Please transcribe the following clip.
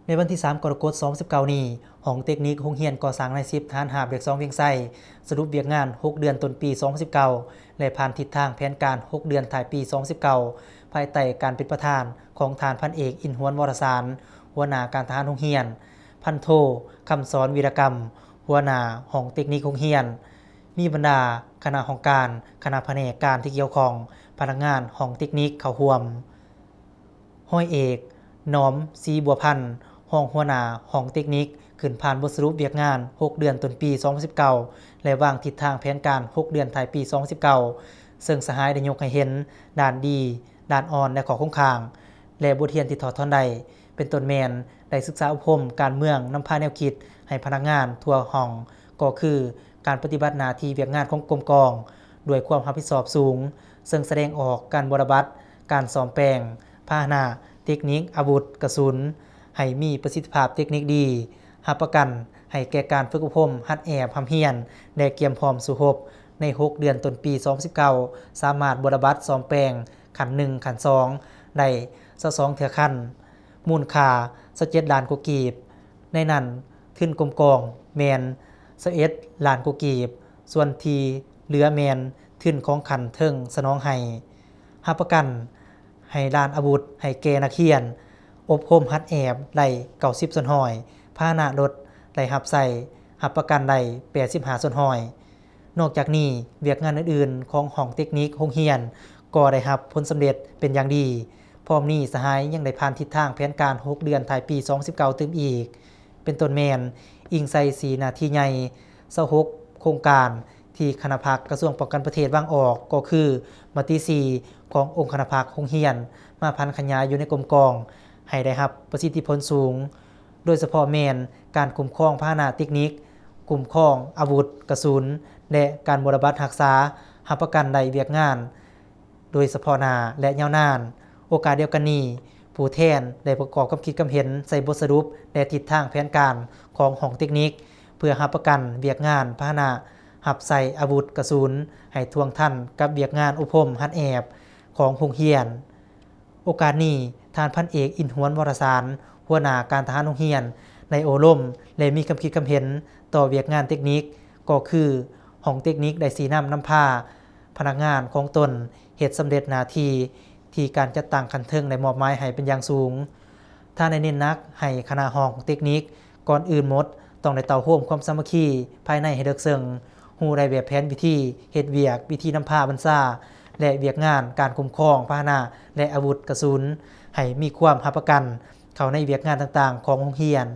ໃນວັນທີສາມ ກໍລະກົດ ສອງພັນສິບເກົ້ານີ້, ຫ້ອງເຕັກນິກໂຮງຮຽນກໍ່ສ້າງນາຍສິບ ທະຫານຮາບແຍກສອງ ວຽງໄຊ ສະຫຼຸບວຽກງານ ຫົກເດືອນຕົ້ນປີ ສອງພັນສິບເກົ້າ ແລະ ຜ່ານທິດທາງແຜນການ ຫົກເດືອນທ້າຍປີ ສອງພັນສິບເກົ້າ ພາຍໃຕ້ການເປັນປະທານຂອງທ່ານ ພັນເອກ ອິນຫວນ ວໍລະສານ ຫົວໜ້າການທະຫານໂຮງຮຽນ, ພັນໂທ ຄຳສອນ ວີລະກຳ ຫົວໜ້າຫ້ອງເຕັກນິກໂຮງຮຽນ, ມີບັນດາຄະນະຫ້ອງການ, ຄະນະພະແນກການທີ່ກ່ຽວຂ້ອງ, ພະນັກງານຫ້ອງເຕັກນິກເຂົ້າຮ່ວມ. ຮ້ອຍເອກ ໜອມ ສີບົວພັນ ຮອງຫົວໜ້າຫ້ອງເຕັກນິກ ຂຶ້ນຜ່ານບົດສະຫຼຸບວຽກງານ ຫົກເດືອນຕົ້ນປີ ສອງພັນສິບເກົ້າ ແລະ ວາງທິດທາງແຜນການ ຫົກເດືອນທ້າຍປີ ສອງພັນສິບເກົ້າ ເຊິ່ງສະຫາຍໄດ້ຍົກໃຫ້ເຫັນດ້ານດີ, ດ້ານອ່ອນ ແລະ ຂໍ້ຄົງຄ້າງ ແລະ ບົດຮຽນທີ່ຖອດຖອນໄດ້ ເປັນຕົ້ນແມ່ນໄດ້ສຶກສາອົບຮົມການເມືອງ, ນຳພາແນວຄິດໃຫ້ພະນັກງານທົ່ວຫ້ອງ ກໍຄືການປະຕິບັດໜ້າທີ່ວຽກງານຂອງກົມກອງດ້ວຍຄວາມຮັບຜິດຊອບສູງ, ເຊິ່ງສະແດງອອກການບໍ່ລະບັດ, ການສ້ອມແປງພາຫະນະເຕັກນິກ, ອາວຸດ, ກະສຸນ ໃຫ້ມີປະສິດທິພາບເຕັກນິກດີ, ຮັບປະກັນໃຫ້ແກ່ການຝຶກອົບຮົມ, ຫັດແອບ, ຮ່ຳຮຽນ ແລະ ກຽມພ້ອມສູ້ຮົບໃນຫົກເດືອນຕົ້ນປີ ສອງພັນສິບເກົ້າ ສາມາດບໍ່ລະບັດ, ສ້ອມແປງຂັ້ນໜຶ່ງ, ຂັ້ນສອງ ໄດ້ ຊາວສອງເທື່ອຂັ້ນ, ມູນຄ່າ ຊາວເຈັດລ້ານກວ່າກີບ, ໃນນັ້ນທຶນກົມກອງແມ່ນ ຊາວເອັດລ້ານກວ່າກີບ, ສ່ວນທີ່ເຫຼືອແມ່ນທຶນຂອງຂັ້ນເທິງສະໜອງໃຫ້. ຮັບປະກັນໃຫ້ລານອາວຸດໃຫ້ແກ່ນັກຮຽນ, ອົບຮົມຫັດແອບໄດ້ເກົ້າສິບສ່ວນຮ້ອຍ, ພາຫະນະລົດໄດ້ຮັບໃຊ້ ຮັບປະກັນໄດ້ແປດສິບຫ້າສ່ວນຮ້ອຍ. ນອກຈາກນີ້, ວຽກງານອື່ນໆຂອງຫ້ອງເຕັກນິກໂຮງຮຽນກໍໄດ້ຮັບຜົນສຳເລັດເປັນຢ່າງດີ. ພ້ອມນີ້, ສະຫາຍຍັງໄດ້ຜ່ານທິດທາງແຜນການຫົກເດືອນທ້າຍປີ ສອງພັນສິບເກົ້າ ຕື່ມອີກ, ເປັນຕົ້ນແມ່ນ ອີງໃສ່ສີ່ໜ້າທີ່ໃຫຍ່ ຊາວຫົກໂຄງການ ທີ່ຄະນະພັກກະຊວງປ້ອງກັນປະເທດວາງອອກ ກໍຄືມະຕິສີ່ຂອງອົງຄະນະພັກໂຮງຮຽນ ມາຜັນຂະຫຍາຍຢູ່ໃນກົມກອງໃຫ້ໄດ້ຮັບປະສິດທິຜົນສູງ, ໂດຍສະເພາະແມ່ນການຄຸ້ມຄອງພາຫະນະເຕັກນິກ, ຄຸ້ມຄອງອາວຸດ, ກະສຸນ ແລະ ການບໍ່ລະບັດຮັກສາ, ຮັບປະກັນໄດ້ວຽກງານໂດຍສະເພາະໜ້າ ແລະ ຍາວນານ. ໂອກາດດຽວກັນນີ້, ຜູ້ແທນໄດ້ປະກອບຄຳຄິດຄຳເຫັນໃສ່ບົດສະຫຼຸບ ແລະ ທິດທາງແຜນການຂອງຫ້ອງເຕັກນິກ ເພື່ອຮັບປະກັນວຽກງານພາຫະນະຮັບໃຊ້ອາວຸດກະສຸນ ໃຫ້ທ່ວງທັນກັບວຽກງານອົບຮົມຫັດແອບຂອງໂຮງຮຽນ. ໂອກາດນີ້, ທ່ານ ພັນເອກ ອິນຫວນ ວໍລະສານ ຫົວໜ້າການທະຫານໂຮງຮຽນ ໄດ້ໂອ້ລົມ ແລະ ມີຄຳຄິດຄຳເຫັນຕໍ່ວຽກງານເຕັກນິກ, ກໍຄືຫ້ອງເຕັກນິກໄດ້ຊີ້ນຳນຳພາພະນັກງານຂອງຕົນເຮັດສຳເລັດໜ້າທີ່ ທີ່ການຈັດຕັ້ງຂັ້ນເທິງໄດ້ມອບໝາຍໃຫ້ເປັນຢ່າງສູງ. ທ່ານໄດ້ເນັ້ນໜັກໃຫ້ຄະນະຫ້ອງເຕັກນິກ ກ່ອນອື່ນໝົດ ຕ້ອງໄດ້ເຕົ້າໂຮມຄວາມສາມັກຄີພາຍໃນໃຫ້ເລິກເຊິ່ງ, ຮູ້ໄດ້ແບບແຜນວິທີເຮັດວຽກ, ວິທີນຳພາບັນຊາ ແລະ ວຽກງານການຄຸ້ມຄອງພາຫະນະ ແລະ ອາວຸດກະສຸນ ໃຫ້ມີຄວາມຮັບປະກັນເຂົ້າໃນວຽກງານຕ່າງໆຂອງໂຮງຮຽນ.